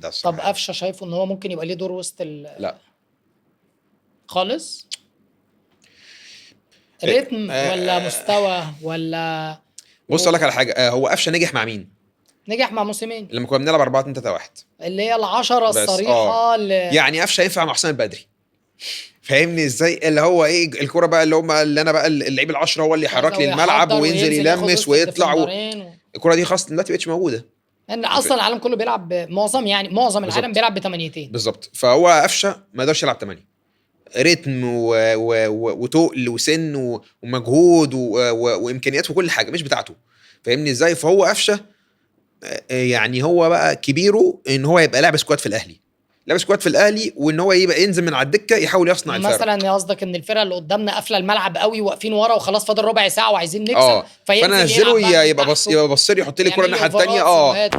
ده الصراحة. طب قفشه شايفه ان هو ممكن يبقى ليه دور وسط لا. خالص؟ رتم ولا مستوى ولا؟ بص اقول لك على حاجه، هو قفشه نجح مع مين؟ نجح مع موسيماني لما كنا بنلعب 4 2 3 1، اللي هي العشرة بس، الصريحة اللي يعني قفشه ينفع مع حسام البدري، فاهمني ازاي؟ اللي هو ايه الكورة بقى اللي هم اللي انا بقى اللعيب العشرة هو اللي يحرك لي الملعب ويحضر وينزل ياخد يلمس وسط ويطلع ال defender ين الكورة دي خلاص دلوقتي بقتش موجوده. لان اصلا العالم كله بيلعب، معظم يعني معظم العالم بيلعب بثمانيتين. بالظبط، فهو قفشه ما يقدرش يلعب 8، رتم وتقل وسن ومجهود وامكانيات وكل حاجة مش بتاعته، فاهمني ازاي؟ فهو قفشه يعني هو بقى كبيرة ان هو يبقى لاعب squad في الاهلي، لاعب squad في الاهلي، وان هو يبقى ينزل من على الدكة يحاول يصنع الفرق. مثلا قصدك ان الفرقة اللي قدامنا قافله الملعب قوي، واقفين ورا وخلاص فاضل ربع ساعة وعايزين نكسب، فينزل فانا انزله يلعب بقى من يبقى بص تحت يبقى بص لي يحط لي الكره ويعمل الناحية الثانية. over ات.